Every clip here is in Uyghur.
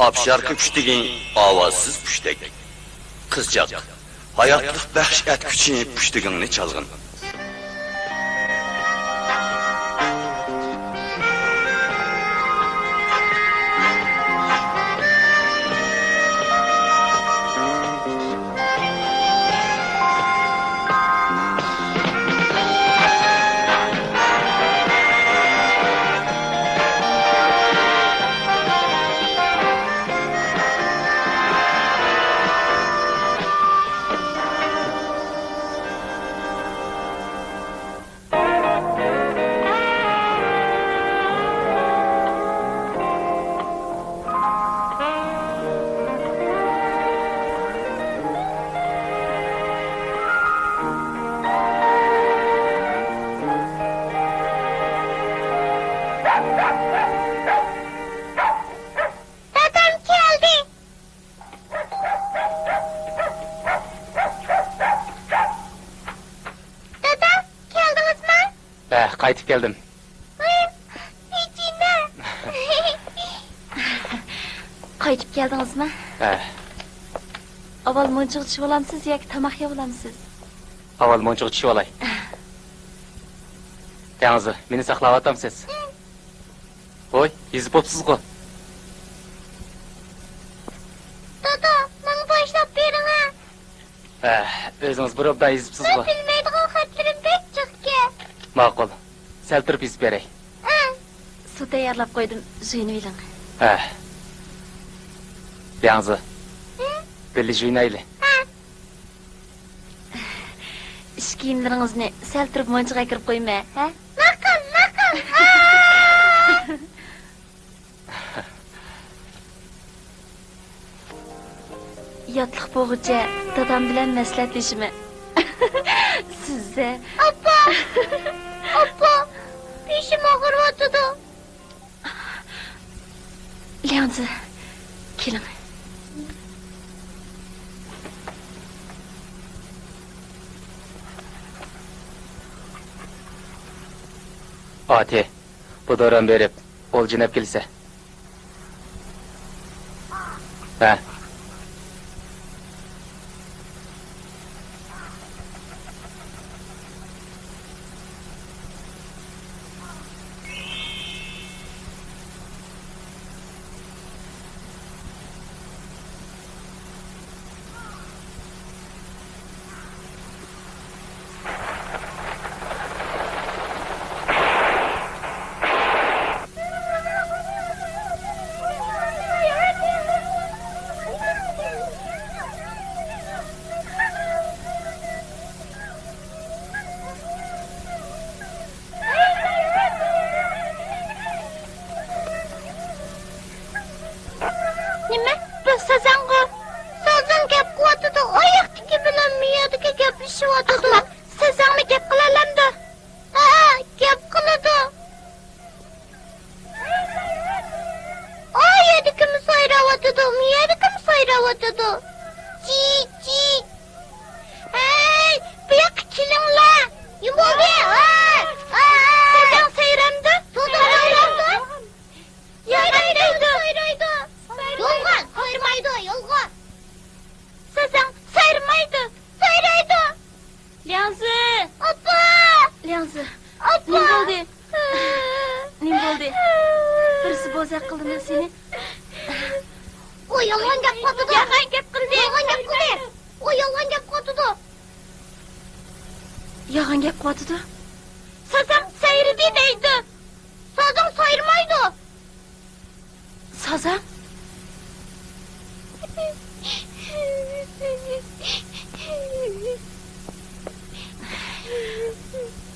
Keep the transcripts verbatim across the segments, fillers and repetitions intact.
ئاپشاركا پۈتۈكى ئاۋازسىز پۇشتەك. قىزچاق، ھاياتلىق بەخش ئەتكۈچى پۇشتىكىڭنى چالغىن. دادام كەلدى. دادا، كەلدىڭىزمۇ؟ ھە، قايتىپ كەلدىم. ۋاي، نېچىنە. قايتىپ كەلدىڭىزمۇ؟ ھە. ئاۋۋال مۇنچىغا چۈشۈۋالامسىز ياكى تاماق يەۋالامسىز؟ ئاۋۋال مۇنچىغا چۈشۈۋالاي. تەڭزى، مېنى ساقلاۋاتامسىز؟ ھوي، يېزىپ بوپسىزغۇ. دادا، ماڭا باشلاپ بېرىڭە. ھە، ئۆزىڭىز بىر ئوبدان يېزىپسىزغۇ. مەن بىلمەيدىغان خەتلىرىم بەك جىقكەن. ماقۇل. سەل تۇرۇپ يېزىپ بېرەي. ھە. سۇ تەييارلاپ قويدۇم، جۇيۇنۇۋېلىڭ. ھە. لياڭزى. ھە؟ بىللە جۇيۇنايلى. ھە. ئىش كىيىملىرىڭىزنى سەل تۇرۇپ مۇنچىغا ئەكىرىپ قويمە، ھە؟ ماقۇل، ماقۇل. ھە. ياتلىق بولغۇچە دادام بىلەن مەسلىھەتلىشىمەن. سىزدە. ئاپا! ئاپا! بېشىم ئاغرىۋاتىدۇ. لياڭزى، كېلىڭ. ئاتى، بۇ دوران بېرىپ، ئولجىنى ئەپ كېلىسە. ھە. نېمە؟ بۇ سازاڭغۇ؟ سازاڭ گەپ قىلىۋاتىدۇ، ئاياقتىكى بىلەن مىيادىكى گەپلىشىۋاتىدۇ. ئەخمەق، سازاڭمۇ گەپ قىلالامدۇ؟ ھە، گەپ قىلىدۇ. ئاي، يەردىكىمۇ سايراۋاتىدۇ، مىيادىكىمۇ سايراۋاتىدۇ. چىك، چىك. ھەي، بۇ ياققا كېلىڭلار. نېمە بولدى؟ ھەي، ھەي. سازاڭ سايرامدۇ؟ سازاڭ سايرامدۇ؟ ياغان دەيدۇ. سايرايدۇ. يالغان، سايرىمايدۇ، يالغان. سازاڭ سايرىمايدۇ. سايرايدۇ. لياڭزى! ئاپا! لياڭزى! ئاپا! نېمە بولدى؟ نېمە بولدى؟ بىرسى بوزەك قىلدىمۇ سېنى؟ ئۇ يالغان گەپ قىلىدۇ. يالغان گەپ قىلدى. يالغان گەپ قىلدى. ئۇ يالغان گەپ قىلىدۇ. يالغان گەپ قىلىدۇ. سازاڭ سايرىدى دەيدۇ. سازاڭ سايرىمايدۇ. سازاڭ؟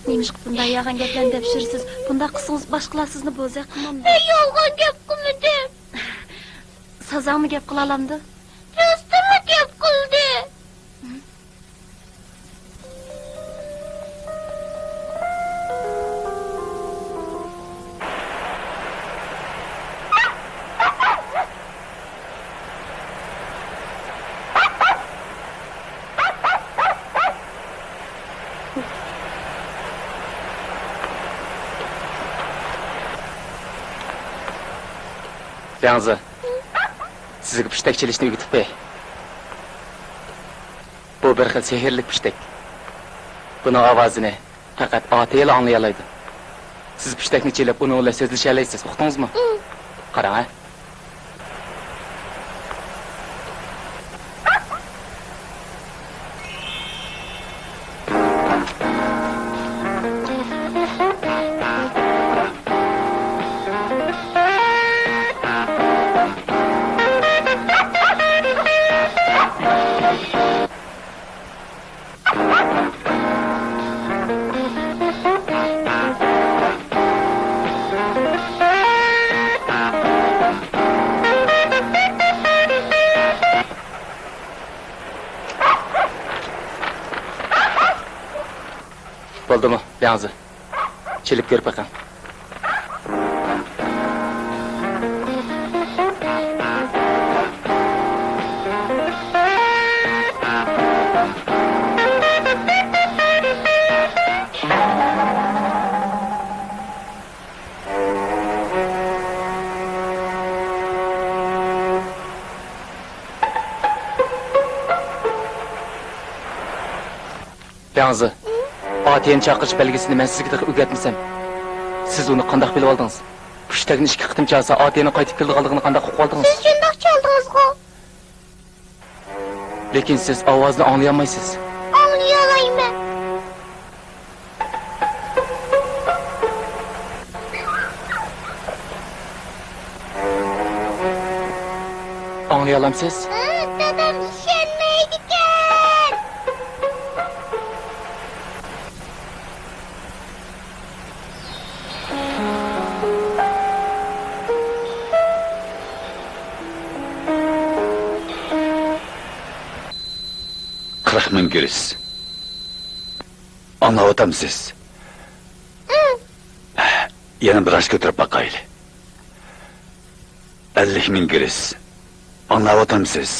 نېمىشقا بۇنداق يالغان گەپلەرنى دەپ يۈرىسىز؟ بۇنداق قىلسىڭىز، باشقىلار سىزنى بوزەك قىلمامدۇ؟ مەن يالغان گەپ قىلمىدىم. سازاڭمۇ گەپ قىلالامدۇ؟ راستىنلا گەپ قىلدى. لياڭزى. سىزگە پۇشتەك چېلىشنى ئۆگىتىپ قوياي. بۇ بىر خىل سېھىرلىك پۇشتەك. بۇنىڭ ئاۋازىنى پەقەت ئاتىيەلا ئاڭلىيالايدۇ. سىز پۇشتەكنى چېلىپ، ئۇنىڭ بىلەن سۆزلىشەلەيسىز، ئۇقتىڭىزمۇ؟ قاراڭ، ھە. بولدىمۇ، لياڭزى؟ چېلىپ كۆرۈپ بېقىڭ. لياڭزى، ئاتىيەنى چاقىرىش بەلگىسىنى مەن سىزگە تېخى ئۆگەتمىسەم، سىز ئۇنى قانداق بىلىۋالدىڭىز؟ پۇشتەكنى ئىككى قېتىم چالسا، ئاتىيەنىڭ قايتىپ كېلىدىغانلىقىنى قانداق ئۇقۇۋالدىڭىز؟ سىز شۇنداق چالدىڭىزغۇ؟ لېكىن سىز ئاۋازنى ئاڭلىيالمايسىز. ئاڭلىيالايمەن. ئاڭلىيالامسىز؟ ھە، دادام ئىشەنمەيدىكەن. قىرىق مىڭ گىرىس. ئاڭلاۋاتامسىز؟ يەنە بىر ئاز كۆتۈرۈپ باقايلى. ئەللىك مىڭ گىرىس. ئاڭلاۋاتامسىز؟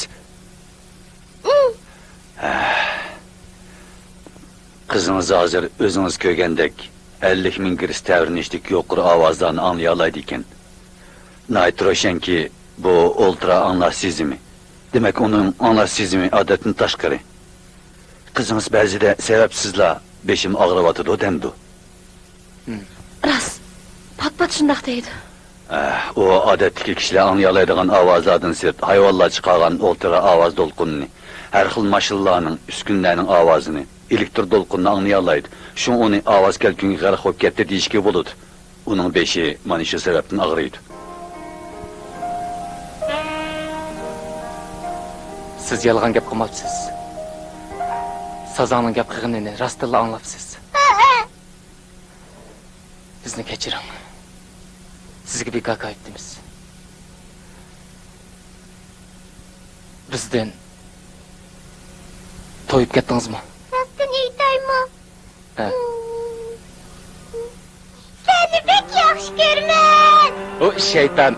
قىزىڭىز ھازىر ئۆزىڭىز كۆرگەندەك ئەللىك مىڭ گىرىس تەۋرىنىشلىك يۇقىرى ئاۋازلارنى ئاڭلىيالايدىكەن. ناھايىتى روشەنكى، بۇ ئۇلترا ئاڭلاش سېزىمى. دېمەك، ئۇنىڭ ئاڭلاش سېزىمى ئادەتتىن تاشقىرى. قىزىڭىز بەزىدە سەۋەبسىزلا «بېشىم ئاغرىۋاتىدۇ» دەمدۇ؟ راست، پات-پات شۇنداق دەيدۇ. ئە، ئۇ ئادەتتىكى كىشىلەر ئاڭلىيالايدىغان ئاۋازلاردىن سىرت، ھايۋانلار چىقارغان ئولتۇرا ئاۋاز دولقۇنىنى، ھەر خىل ماشىنىلارنىڭ، ئۈسكۈنىلەرنىڭ ئاۋازىنى، ئېلېكتر دولقۇنىنى ئاڭلىيالايدۇ. شۇڭا ئۇنى ئاۋاز كەلكۈنگە غەرق بولۇپ كەتتى دېيىشكە بولىدۇ. ئۇنىڭ بېشى مانا شۇ سەۋەبتىن ئاغرىيدۇ. سىز يالغان گەپ قىلماپسىز. سازاڭنىڭ گەپ قىلغىنىنى راستتىنلا ئاڭلاپسىز. بىزنى كەچۈرۈڭ. سىزگە بىكار كايىپتىمىز. بىزدىن تويۇپ كەتتىڭىزمۇ؟ راستىنى ئېيتايمۇ؟ ھە. سەننى بەك ياخشى كۆرىمەن. ئۇ شەيتان.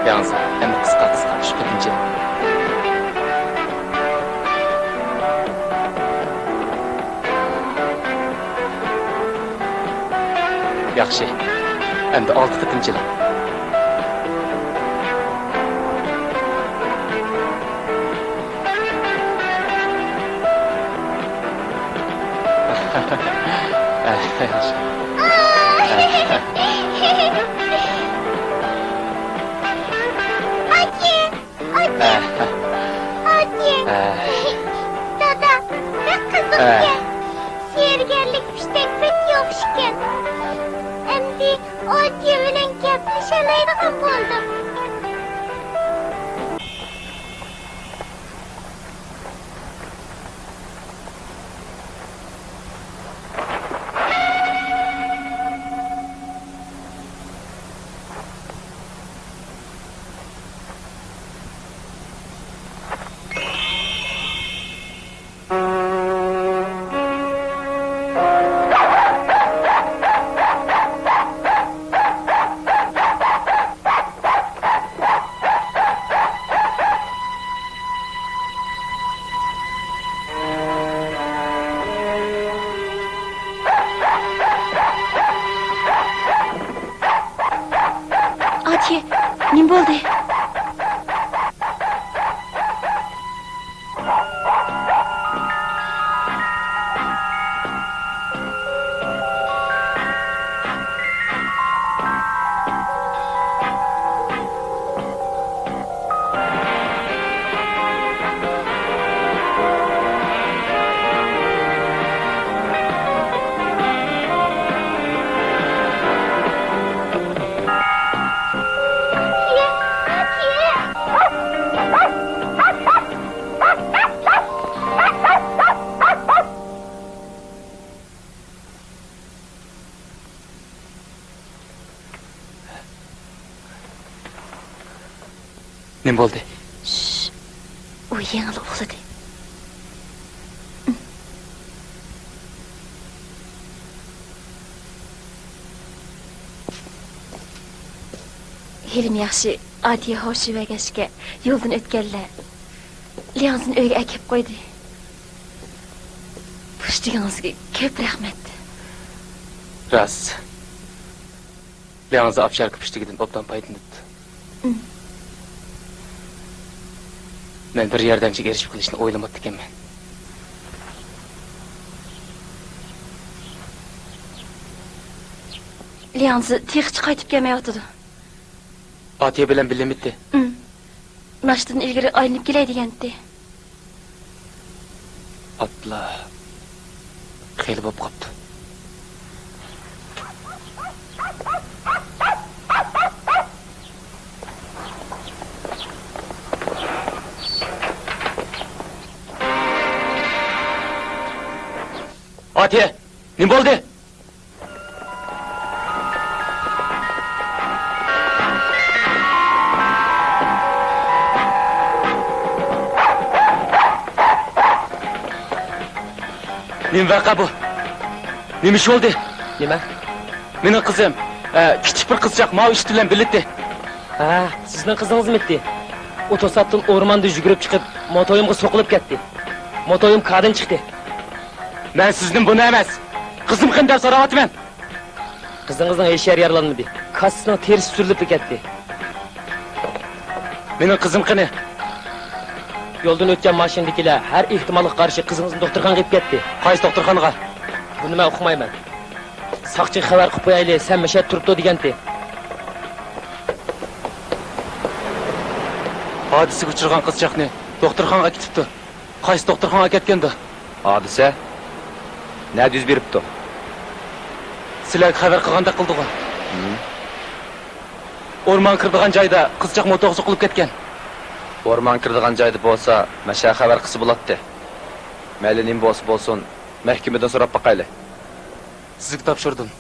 ياڭزى، ئەمدى قىسقا-قىسقا، ئۈچ قېتىمچە. ياخشى، ئەمدى ئالتە قېتىمچىلىق. ئاچى! ئاچى! دادا، بەك قىزىقكەن. سېھىرگەرلىك پۇشتەك بەك ياخشىكەن. ئەمدى ئاچى بىلەن گەپلىشەلەيدىغان بولدۇم. نېمە بولدى؟ شش. ئۇ يېڭىلا ئۇخلىدى. ھېلىمۇ ياخشى، ئاتىيە ھوشىۋەرگەچكە يولدىن ئۆتكەنلەر لياڭزىنى ئۆيگە ئەكەپ قويدى. پۇشتىگىڭىزگە كۆپ رەھمەت. راست. لياڭزى ئاپشاركا پۇشتىگىدىن ئوبدان پايدىلىنىپتۇ. مەن بىر ياردەمچىگە ئېرىشىپ قېلىشنى ئويلىماپتىكەنمەن. لياڭزى تېخىچە قايتىپ كەلمەيۋاتىدۇ. ئاتىيە بىلەن بىللىمىتى؟ ناشتىدىن ئىلگىرى ئايلىنىپ كېلەي دېگەنتى. ئاپلا، خېلى بولۇپ قاپتۇ. ئاتىيە، نېمە بولدى؟ نېمە ۋەقە بۇ؟ نېمە ئىش بولدى؟ نېمە؟ مېنىڭ قىزىم، ئە، كىچىك بىر قىزچاق ماۋۇ ئىت بىلەن بىللىتى. ھە، سىزنىڭ قىزىڭىزمىتى؟ ئۇ توساتتىن ئورماندا يۈگۈرۈپ چىقىپ، موتويۇمغا سوقۇلۇپ كەتتى. موتويۇم كاردىن چىقتى. مەن سىزدىن بۇنى ئەمەس، قىزىم قېنى دەپ سوراۋاتىمەن. قىزىڭىزنىڭ ھېچ يەرى يارىلانمىدى. كاسىسىنىڭ تېرىسى سۈرۈلۈپلا كەتتى. مېنىڭ قىزىم قېنى؟ يولدىن ئۆتكەن ماشىنىدىكىلەر ھەر ئېھتىمالغا قارشى قىزىڭىزنى دوختۇرخانىغا ئېلىپ كەتتى. قايسى دوختۇرخانىغا؟ بۇنى مەن ئۇقمايمەن. ساقچىغا خەۋەر قىلىپ قويايلى، سەن مەشەدە تۇرۇپتۇر دېگەنتى. ھادىسىگە ئۇچرىغان قىزچاقنى دوختۇرخانىغا ئەكېتىپتۇ. قايسى دوختۇرخانىغا ئەكەتكەندۇ؟ ھادىسە نەدە يۈز بېرىپتۇ؟ سىلەرگە خەۋەر قىلغاندەك قىلدىغۇ. ھىم. ئورمان كىرىدىغان جايدا قىزچاق موتوغا سوقۇلۇپ كەتكەن. ئورمان كىرىدىغان جايدا بولسا، مەشەگە خەۋەر قىلسا بولاتتى. مەيلى نېمە بولسا بولسۇن، مەھكىمىدىن سوراپ باقايلى. سىزگە تاپشۇردۇم.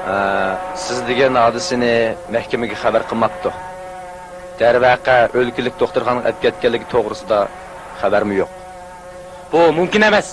ھە، سىز دېگەن ھادىسىنى مەھكىمىگە خەۋەر قىلماپتۇ. دەرۋەقە، ئۆلكىلىك دوختۇرخانىغا ئەپكەتكەنلىكى توغرىسىدا خەۋەرمۇ يوق. بۇ مۇمكىن ئەمەس.